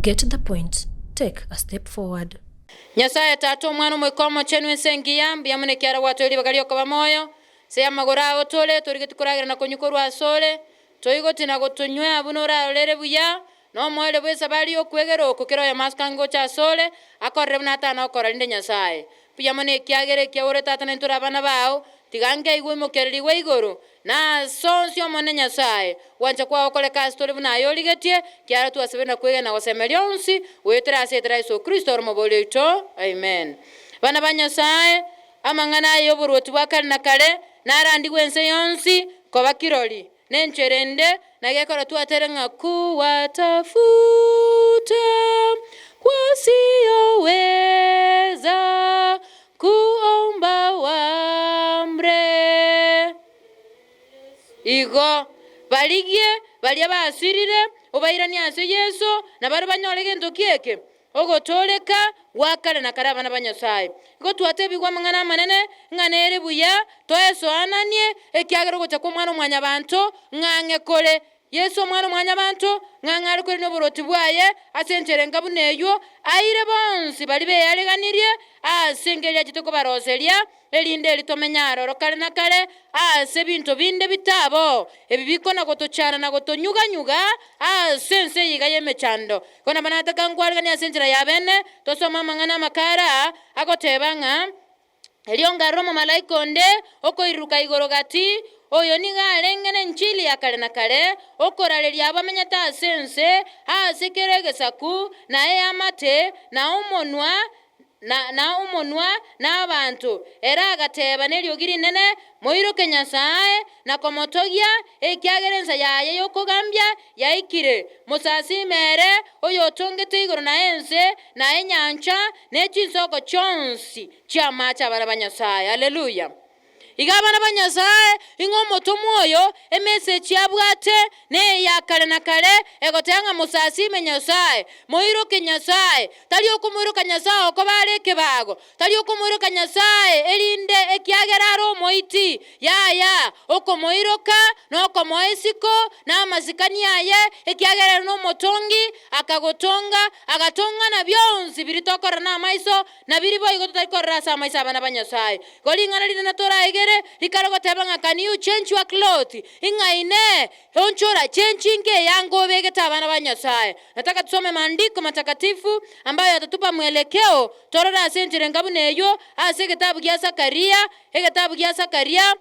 Get the point, take a step forward. Nyasae Tata, Omwana, Omoika Omochenu, ense engiya, mbuya mono ekiagera gwatoire ribaga ri'okoba moyo. Ase amagoro ao tore, torigetie koragera na konywa korwa asore, toigoti na gotonywea buna orarorere buya, na omoerio bw'esabari y'okwegera oko kera oyomo ase kange gocha asore, akorere buna atana gokora rinde Nyasae. Mbuya mono ekiagera ekiagera ore Tata naintwe tore abana bao, tiga nkeigwe oimokererigwe igoro, na ase onsi Omonene Nyasae, gwancha kwao koreka ase tore buna aye origetie, ekiagera twasabire na kwegena na gosemeria onsi, goetera ase etera Yeso Kristo ore Omoboori oito. Amen. Bana ba Nyasae, amang'ana aya y'oboruoti bwa kare na kare narandigwe ense yonsi koba kirori, Nenchera ende nagekora twatere ng'a kuwatafuta wasioweza kuomba wamre. Igo barigie baria basirire, obairanie ase Yeso, na baria banyore gento ki eke? Ogotooreka gwa kare na kare abana ba Nyasae. Igo twatebigwe amang'ana amanene, ng'a nere buya toesoananie, ekiagera ogocha kw'Omwana-o-mwanyabanto ng'ang'e kore. Yeso Omwana-o-mwanyabanto ng'ang'e are korwania oborwoti bwaye ase enchera enga buna eyio, aire bonsi baria beareganirie ase engencho achete kobaroseria, erinde eri tomenye aroro kare na kare ase ebinto binde bitaboo, ebi bikona gotochanda na gotonyuga-nyuga ase ense eye iga y'emechando. Igo nabo nataka nkwariganie ase enchera ya bene, tosome amang'ana amakare aa, agoteba ng'a, Erio nkarora omomalaika onde okoiruruka igoro gati, oyo nigo arenge nenchili ya kare na kare, okorareria abamenyete ase ense, ase kera egesaku, na eamate, na omonwa, na na omonwa, na abanto. Ere agateba neriogi rinene, Moiroke Nyasae, na komotogia, ekiagera ensa yaye y'okogambia yaikire. Mosasime ere oyotongete igoro na ense, na enyancha, ne chinsoko chionsi chi'amache abana ba Nyasae. Haleluya! Iga abana ba Nyasae, ing'o omotomwa oyo emessage abwate neya kare na kare egoteba ng'a mosasime Nyasae, moiroke Nyasae, tari okomoiroka Nyasae okoba are ekebago, tari okomoiroka Nyasae erinde ekiagera are omoiti, yaya, okomoiroka nokomoa isiko na amasikani aye, ekiagera ere nomotongi, akagotonga, agatonga na bionsi biria tokorora namaiso, Na biria boigo totari korora ase amaiso 'abana ba Nyasae. Igo ring'ana rinene toraegere, rikare goteba ng'a Can you change your cloth? Ing'a inee, onchora, change inke eyanga obegete abana ba Nyasae. Nataka tusome maandiko matakatifu ambayo yatatupa mwelekeo torore ase enchera enga buna eyio ase egetabu gia Zakaria, egetabu gia Zakaria,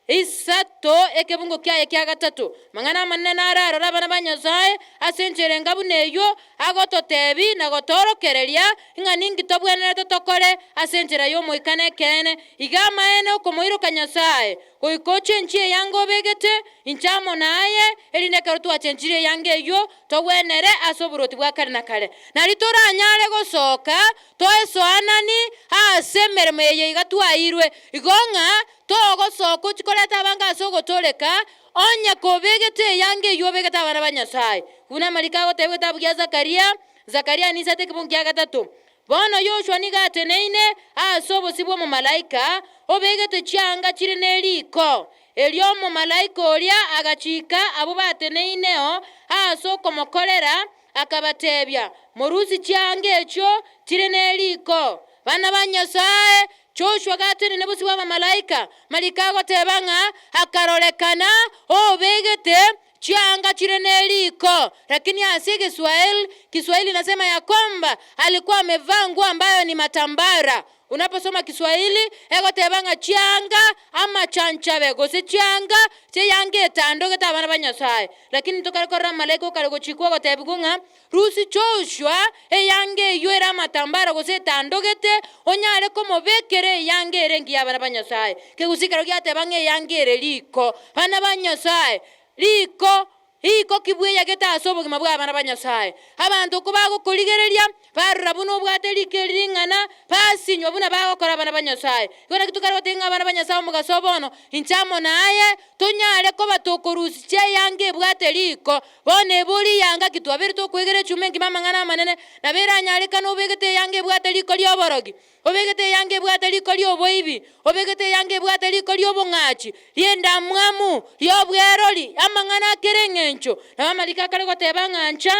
Isato, ekebungo kiaye kia gatato. Amang'ana amanene nararore abana ba Nyasae ase enchera enga buna eyio agototebi na gotoorokereria ng'a ninki tobwenerete tokore ase enchera y'Omoika na ekeene. Iga amaene okomoiroka Nyasae, goika ochenchie eyanga obegete, inche amo naye, erinde ekero twachenchirie eyanga eyio, togwenere ase oboruoti bwa kare na kare. Nario toranyare gosoka toesoanani ase emeremo eye iga twaeirwe, igo ng'a Togosoka ochie koreta abange ase ogotooreka, onye kobegete eyanga eyio obegete abana ba Nyasae. Buna amariko agoteba egetabu gia Zakaria, Zakaria nisate ekebungo kia gatato. Bono Yoshua nigo ateneine ase obosio bw'omomalaika, obegete chianga chire neriko. Erio omomalaika oria agachika abwo bateneineo ase okomokorera, akabatebia, Morusie chianga echio chire neriko. Bana ba Nyasae, Joshua gatenene bosio bw'abamalaika, mariko agoteba ng'a akarorekana obegete chianga chire neriko, lakini ase Egeswael, Kiswahili inasema ya kwamba alikuwa amevaa nguo ambayo ni matambara. Unaposoma Kiswahili egoteba ng'a chianga amachanchabe gose chianga chi'eyanga etandogete abana ba Nyasae. Lakini tokare korora amalaika okare gochikwa ogotebigwa ng'a Rusia Joshua eyanga eyio ere amatambara gose etandogete, onyare komobekera eyanga ere engiya y'abana ba Nyasae. Kegusii ekero giateba ng'a eyanga ere riko, bana ba Nyasae, riko, riko ki bweyagete ase obogima bw'abana ba Nyasae. Abanto kobagokorigereria, barora buna obwate riko eri ring'ana, basinywa buna bagokora abana ba Nyasae. Igo naki tokare goteba ng'a abana ba Nyasae omogaso o bono, inche amo naye, tonyare koba tokorusia eyanga ebwate riko. Bono ebori eyanga ki twabeire tokwegera echuma engima amang'ana amanene, nabo eranyarekane obegete eyanga ebwate riko ri'oborogi, obegete eyanga ebwate riko ri'oboibi, obegete eyanga ebwate riko ri'obong'achi, ri'endamwamu, ri'obwerori, amang'ana a kera eng'encho. Nabo amariko akare goteba ng'a ncha.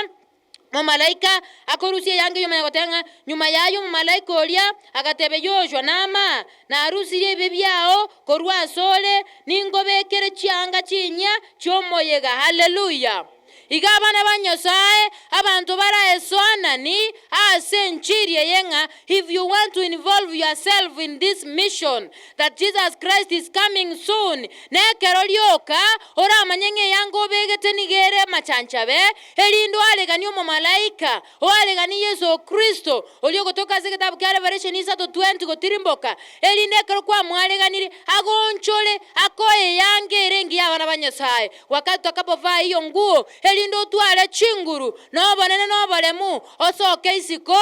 Omomalaika akorusia eyanga eyio omanya goteba ng'a nyuma yaye omomalaika oria agatebia Yoshua, Naama, narusirie ebibe biao korwa asore, ninkobekere chianga chinyia chi'omoyega. Haleluya! Iga abana ba Nyasae, abanto baraesoanani ase enchiri eye ng'a if you want to involve yourself in this mission that Jesus Christ is coming soon, nekero rioka oramanye ng'a eyanga obegete nigo ere amachanchabe, Erinde oareganie omomalaika, oareganie Yeso Kristo, oria ogotoka ase egetabu kia Revelation 3:20 gotirimboka, erinde ekero kwamwareganirie, agoonchore, akoe eyanga ere engiya y'abana ba Nyasae, wakati utakapovaa hiyo nguo, erinde otware chinguru, na obonene na oboremu, osoke isiko,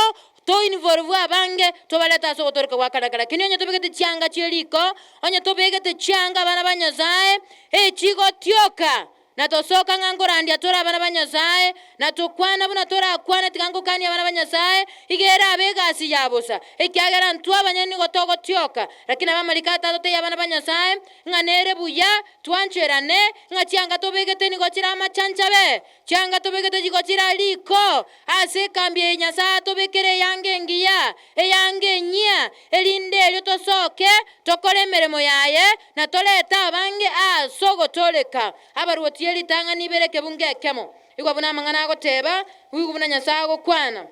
toinvolve abange, tobarete ase ogotooreka gwa kare na kare. Lakini onye tobegete chianga chie riko, onye tobegete chianga abana ba Nyasae, echigotioka, Na tosoka ng'a nkorandia tore abana ba Nyasae, na tokwana buna torakwane tiga ngokanie abana ba Nyasae, iga erabe egasi ya bosa, ekiagera intwe abanyene nigo togotioka. Lakini abamariko atatotebia abana ba Nyasae, ng'a nere buya twancherane, ng'a chianga tobegete nigo chire amachanchabe, chianga tobegete nigo chire riko. Ase ekambi eye Nyasae atobekere eyanga engiya, eyanga enyia, erinde erio tosoke tokore emeremo yaye, na torete abange ase ogotooreka. Abaruoti ye ritang'ani ibere ekebungo ekemo. Igwa buna amang'ana agoteba, igwa buna Nyasae agokwana.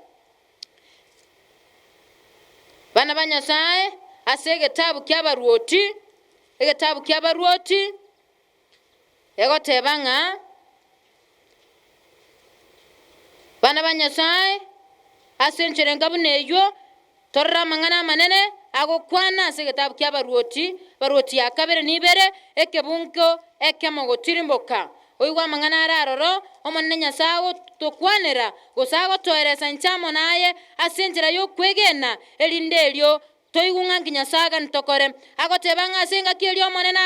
Bana ba Nyasae, ase egetabu ki'abaruoti, egetabu ki'abaruoti, egoteba ng'a bana ba Nyasae, ase enchera enga buna eyio, Torore amang'ana amanene agokwana ase egetabu ki'Abaruoti, Abaruoti ya kabere na ibere, ekebungo ekemo gotirimboka. Oigwe amang'ana are aroro, Omonene Nyasae agotokwanera, gose agotoeresa inche amo naye ase enchera y'okwegena, erinde erio toigwe ng'a nki Nyasae agani tokore. Agoteba ng'a ase engaki eria Omonene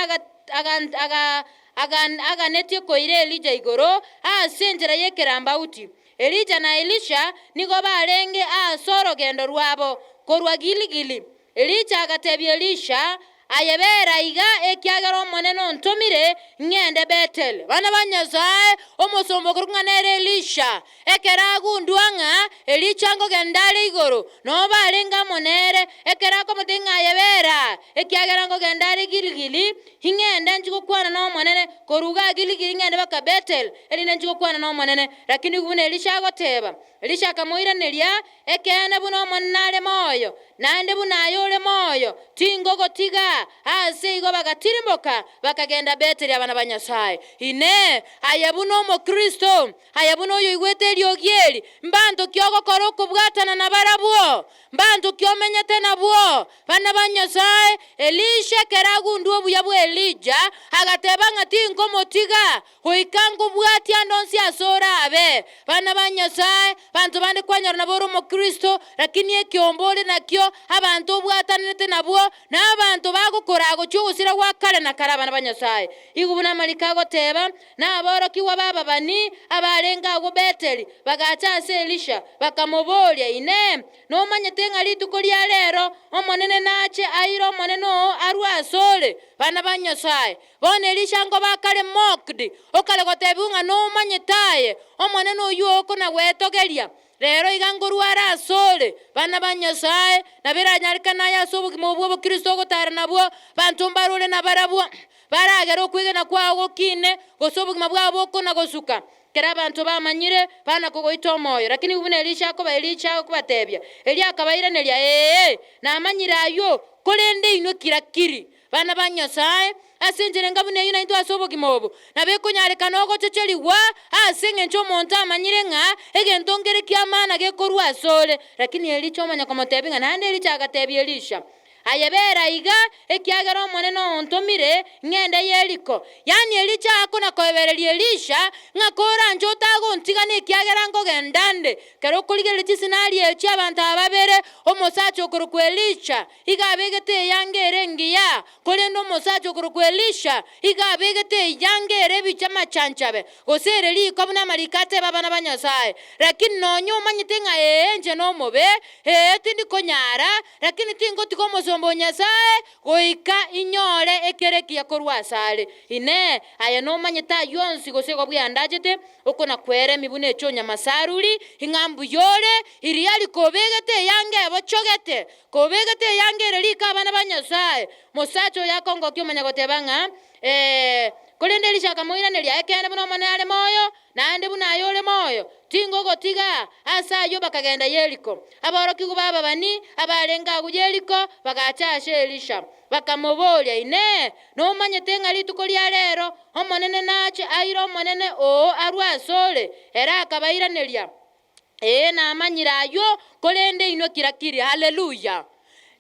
aganetie koira Elija igoro ase enchera y'ekerambauti, Elija na Elisha nigo barenge ase orogendo rwabo korwa Giligili. Elija agatebia Elisha, Aye bera iga, ekiagera Omonene ontomire ng'ende Beteli. Bana ba Nyasae, omosomba okorokwa ng'a nere Elisha, ekero agundua ng'a Elija nkogenda are igoro, noo barenge amo nere, ekero akomotebia ng'a aye bera, ekiagera nkogenda are Giligili, ing'ende nchie gokwana n'Omonene, korwa igaa Giligili ng'ende mpaka Beteli, erinde nchie gokwana n'Omonene. Lakini buna Elisha agoteba. Elisha akamoiraneria, Ekeene buna Omonene are moyo, naende buna aye ore moyo, tingogotiga. Ase igo bagatirimboka, bakagenda Beteli abana ba Nyasae. Inee! Aye buna Omokristo, aye buna oyoigwete eriogi eri, mbanto ki ogokora okobwatana nabarabwo? Mbanto ki omenyete nabwo? Bana ba Nyasae. Elisha ekero agundua obuya bw'Elija, agateba ng'a tinkomotiga, Goika nkobwatie ande onsi ase orabe. Bana ba Nyasae, banto bande kwanyora nabo ore Omokristo, lakini ekeombe ore nakio, abanto obwatananete nabwo, na abanto bagokoraa gochia ogosira gwa kare na kare abana ba Nyasae. Igo buna amariko agoteba, Na aborokigwa b'ababani abarenge agwo Beteli bagacha ase Elisha, bakamoboria, Inee! Nomanyete ng'a rituko ria rero Omonene nache aire omonene oo arue asore? Bana ba Nyasae, Bono Elisha nkoba akare mokd, okare gotebigwa ng'a nomanyete aye, Omonene oyio okona-gwetogeria, rero iga nkorware asore. Bana ba Nyasae, nabo eranyarekane aye ase obogima obwo obokristo ogotara nabwo, banto mbarore nabarabwo, baragere okwegena kwao gokine, gose obogima bwao bokona-gosuka. Ekero abanto bamanyire, bana kogoita omoyo. Lakini buna Elisha akoba Elisha akobatebia, Erio akabairaneria, Ee, namanyire ayio, korende inwe kira-kiri. Bana ba Nyasae, ase enchera enga buna eyio naintwe ase obogima obo, nabo ekonyarekana ogochecherigwa ase engencho omonto amanyire ng'a egento nkere ki'amana gekorwa asore. Lakini Elija omanya komotebia ng'a naende Elija agatebia Elisha, Aye bera iga, ekiagera Omonene ontomire ng'ende Yeriko. Yaani Elija akona koebereria Elisha, ng'a koranche otagontigana ekiagera nkogenda nde. Ekero okorigereria chiscenario echi abanto aba babere, omosacha okorokwa Elisha iga abegete eyanga ere engiya, korende omosacha okorokwa Elisha iga abegete eyanga ere ebicha amachanchabe, gose ere riko buna amariko ateba abana ba Nyasae. Lakini nonya omanyete ng'a ee inche nomobe, ee tindi konyara, lakini tingotiga omosomba o Nyasae goika inyore ekere ekiya korwa asare. Inee! Aye nomanyete ayio onsi gose igo bweandachete okona-kweremia buna echi'onyamasaruri, ng'a mbuya ore, Iriari kobegete eyanga ebochogete, kobegete eyanga ere riko abana ba Nyasae? Mosacha oyo akongokia omanya goteba ng'a, Ee. Korende Elisha akamoiraneria, Ekeene buna Omonene are moyo, naende buna aye ore moyo, tingogotiga. Ase ayio bakagenda Yeriko. Aborokigwa b'ababani abarenge agwo Yeriko bagacha ase Elisha, bakamoboria, Inee! Nomanyete ng'a rituko ria reero Omonene nache aire omonene oo arue asore? Ere akabairaneria, Ee, namanyire ayio, korende inwe kira-kiri. Haleluya!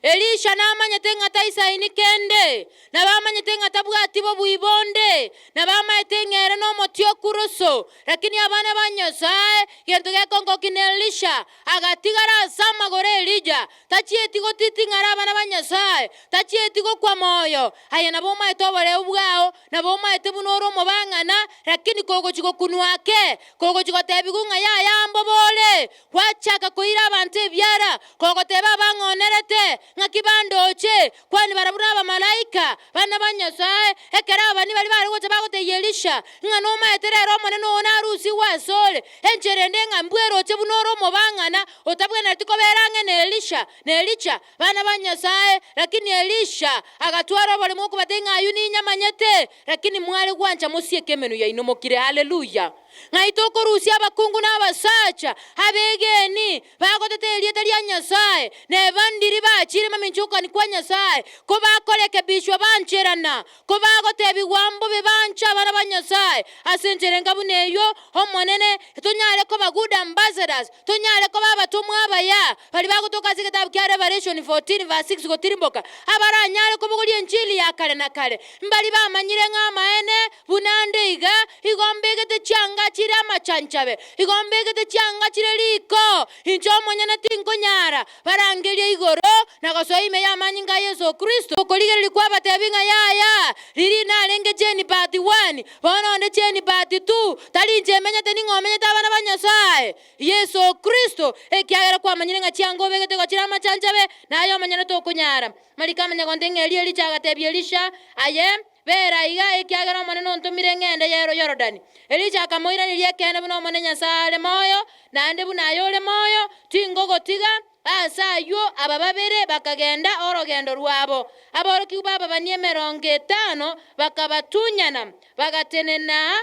Elisha namanyete ng'a taisaini kende, nabo amanyete ng'a tabwati bobui bonde, nabo amaete ng'a ere nomoti o kurusu. Lakini abana ba Nyasae, gento gekongokia na Elisha, agatigara ase amagoro 'Elija, tachieti gotiting'ara abana ba Nyasae, tachieti gokwa moyo. Aye nabo omaete oboreu bwao, nabo omaete buna ore omobang'ana, lakini kogochia gokunwa ake, kogochia gotebigwa ng'a yaya mbobe ore, gwachaka koira abanto ebiara, kogoteba abang'onerete, ng'aki bandoche, kwani barabwo nabamalaika, bana ba Nyasae. Ekero ababani baria bare gocha bagotebia Elisha, ng'a nomaete rero Omonene oo narusigwe asore, enchera ende ng'a mbweroche buna ore omobang'ana, otabwenereti kobera ang'e na Elisha, na Elija, bana ba Nyasae. Lakini Elisha agatwara oboremu okobatebia ng'a ayio ninyamanyete, lakini mware gwancha mosieke emenwa yaino mokire. Haleluya! Ng'ai tokorusia abakungu na abasacha abegeeni bagotete erieta ria Nyasae, na ebandiri bachire mamincha okogania kwa Nyasae, ko bakorekebishwa bancherana, ko bagotebigwa mbobe banche abana ba Nyasae ase enchera enga buna eyio, Omonene, tonyare koba good ambassadors, tonyare koba abatomwa abaya, baria bagotoka ase egetabu kia Revelation 14 verse 6 gotirimboka, abaranyare kobogoria enchili ya kare na kare, mbaria bamanyire ng'a amaene buna ande iga, igo mbegete chianga chire amachanchabe, igo mbegete chianga chire riko, inche omonyene tinkonyara, Barangerie igoro, na gosoa ime y'amanyinga a Yeso Kristo. Okorigereria kwabatebi ng'a yaya, riria narenge cheni part one, bono onde cheni part two, tari inche emenyete ning'o omenyete abana ba Nyasae? Yeso Kristo, ekiagera kwamanyire ng'a chianga obegete igo chire amachanchabe, naye omonyene tokonyara. Mariko amanya gonte ng'a erio Elija agatebia Elisha, Aye, Bera aiga, ekiagera Omonene ontomire ng'ende Yorodani. Elija akamoiraneria, Ekeene, buna Omonene Nyasae are moyo, naende buna aye ore moyo, tingogotiga. Ase ayio aba babere bakagenda orogendo rwabo. Aborokigwa b'ababani emerongo etano bakabatunyana, bagatenena.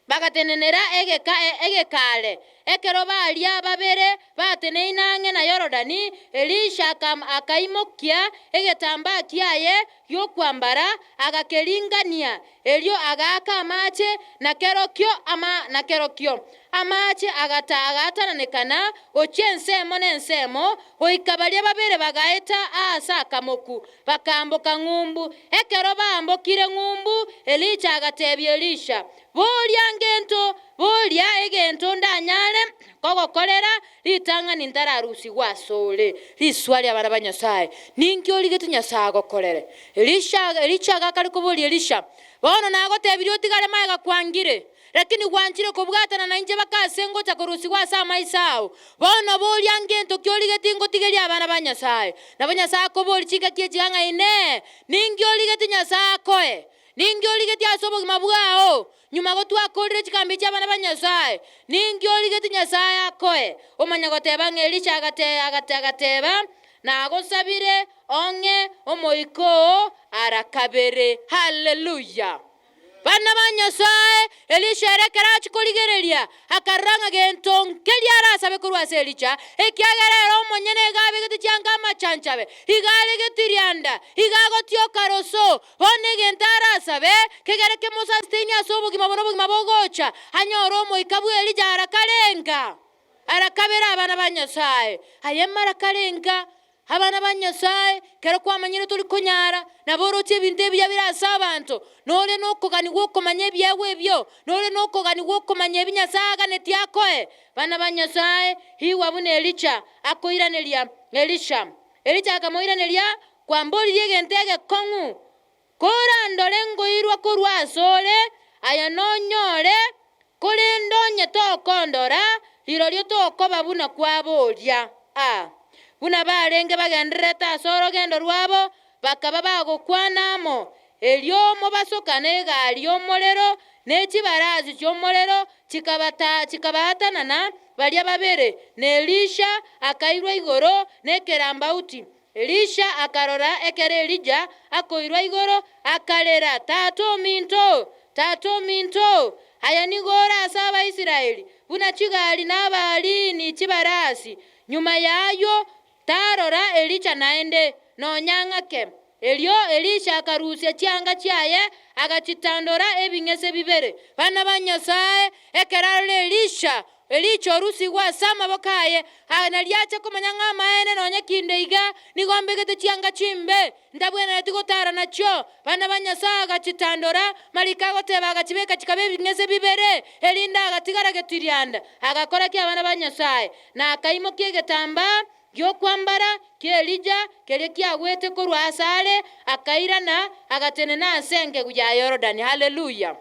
Bagatenenera egeka egekare. Ekero baria babere bateneine ang'e na Yorodani, Elisha akaimokia egetambaa kiaye gi'okwambara, agakeringania, erio agaaka amache, na kerokio na kerokio amache agaatananekana gochia ensemo na ensemo, goika baria babere bagaeta aase akamoku, Bakaamboka ng'umbu. Ekero baambokire ng'umbu, Elija agateebia Elisha, Boria ngento, boria egento ndanyare kogokorera ritang'ani ntararusigwa asore. Riswa ri'abana ba Nyasae. Ninki origetie Nyasae agokorere? Elisha, Elija agakare koboria Elisha, Bono nagotebirie otigare magega kwangire. Lakini gwanchire kobwatana nainche baka ase ngocha korusigwa ase amaiso ao. Bono boria ngento ki origetie ngotigerie abana ba Nyasae. Nabo Nyasae akoboria chingaki echi ng'a Inee! Ninki origetie Nyasae akoe? Ninki origetie ase obogima bwao? Nyuma gotwakorire chikambi chi'abana ba Nyasae, ninki origetie Nyasae akoe? Omanya goteba ng'a Elisha agate agate agateba, Nagosabire ong'e omoika oo ara kabere. Haleluya! Bana ba Nyasae, Elisha ere ekero achia korigereria, akarora ng'a gento nkeria arasabe korwa ase Elija, ekiagera ere omonyene iga abegete chianga amachanchabe, iga are getirianda, iga agotioka roso. Bono egento arasabe, kegere kemosustaini ase obogima bono obogima bogocha, anyore omoika bw'Elija ara karenga, ara kabere abana ba Nyasae. Aye mara karenga. Abana ba Nyasae, ekero kwamanyire tori konyara, nabo oroche ebinto ebiya bire ase abanto, nore nokogania gw'okomanya ebiegwa ebio, nore nokogania gw'okomanya ebi Nyasae aganetie akoe. Bana ba Nyasae, igwa buna Elija akoiraneria Elisha. Elija akamoiraneria, Kwamboririe egento egekong'u, Korandore ngoirwa korwa asore, aye nonyore, korende onye tokondora, rirorio tokoba buna kwaboria. A Buna barenge bagendererete ase orogendo rwabo, bakaba bagokwana amo. Erio mobasokana egari y'omorero ne chibarasi chi'omorero chikabaatanana baria babere, na Elisha akairwa igoro nekerambauti. Elisha akarora ekero Elija akoirwa igoro, akarera, Tata ominto! Tata ominto! Aya nigo ore ase Abaisraeli, buna chigari na abarini chibarasi. Nyuma y'ayio tarora Elija naende, nonya ng'ake. Erio Elisha akarusia chianga chiaye, agachitandora ebing'ese bibere. Bana ba Nyasae, ekero arora Elisha, Elija orusigwe ase amaboko aye, aya nario ache komanya ng'a amaene nonya kinde iga, nigo mbegete chianga chimbe, ntabwenereti gotara nachio. Bana ba Nyasae agachitandora, mariko agoteba agachibeka chikaba ebing'ese bibere, erinde agatigara getirianda. Agakora ki abana ba Nyasae? Na akaimokia egetambaa gi'okwambara ki'Elija keria kiagwete korwa asare, akairana, agatenena ase engegu ya Yorodani. Haleluya!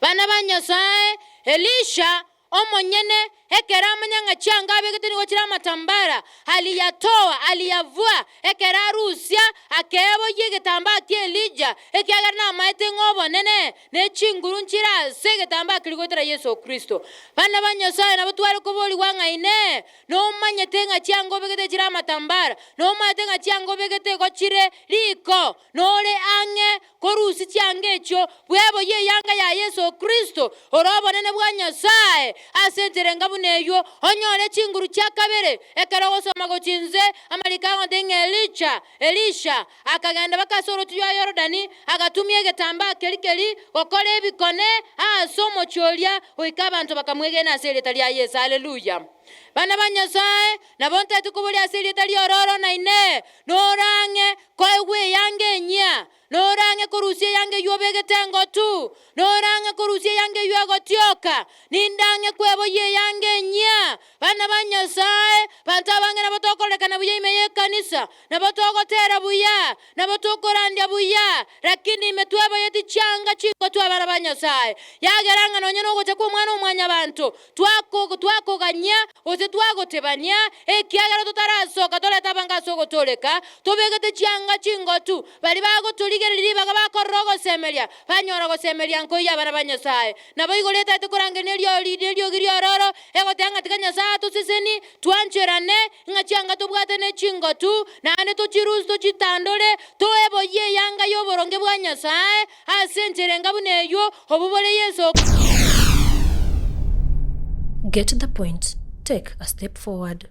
Bana ba Nyasae, Elisha omonyene, ekero amanya ng'a chianga abegete nigo chire amatambara, aliyatoa, aliyavua, ekero arusia, akeboyia egetambaa ki'Elija, ekiagera namaete ng'a obonene ne chinguru nchire ase egetambaa keria goetera Yeso Kristo. Bana ba Nyasae, nabo tware koborigwa ng'a Inee, nomanyete ng'a chianga obegete chire amatambara? Nomanyete ng'a chianga obegete igo chire riko? Nore ang'e korusia chianga echio, bweboyie eyanga ya Yeso Kristo, ore obonene bwa Nyasae, ase enchera enga buna eyio, onyore chinguru chia kabere. Ekero ogosoma gochia inse, amariko agontebia ng'a Elija, Elisha, akagenda baka ase orotu rwa Yorodani, agatumia egetambaa keria keria gokora ebikone ase omochie oria, goika abanto bakamwegena ase erieta ria Yeso. Haleluya! Bana ba Nyasae, nabo ntaete koboria ase erieta ri'ororo na Inee, nore ang'e Koegwa eyanga enyia, nore ang'e korusia eyanga eyio obegete engotu, nore ang'e korusia eyanga eyio egotioka, ninde ang'e kweboyia eyanga enyia. Bana ba Nyasae, banto abange nabo tokorekana buya ime y'ekanisa, nabo togotera buya, nabo tokorandia buya, lakini ime tweboyeti chianga chingotu abana ba Nyasae. Yagera ng'a nonye nogocha kw'Omwana-o-mwanyabanto, twako twakoganyia, gose twagotebania, ekiagera totarasoka torete abange ase ogotooreka, tobegete chianga chingotu, baria bagotorigereria ribaga bakorora ogosemeria, banyora gosemeria nkoiyo abana ba Nyasae. Naboigo retaete korangeria neriori neriogi riororo, egoteba ng'a tiga Nyasae atoseseni, twancherane, ng'a chianga tobwate nechingotu, naende tochirusie tochitandore, toeboyie eyanga y'oboronge bwa Nyasae, Ase enchera enga buna eyio, obwo bore Yeso. Get the point, take a step forward.